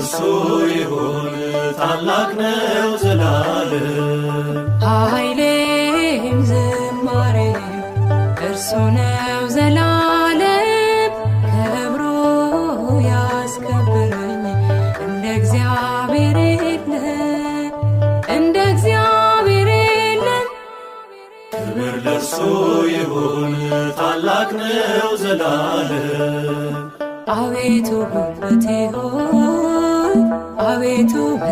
ለእርሱ ይሁን፣ ታላቅ ነው ዘላለም። ኃይሌም ዝማሬም እርሱ ነው ዘላለም። ከብሮ ያስከበረኝ እንደ እግዚአብሔር የለም፣ እንደ እግዚአብሔር የለም። ክብር ለእርሱ ይሁን፣ ታላቅ ነው ዘላለም። አቤቱ ጉልበቴ ሆይ፣ አቤቱ።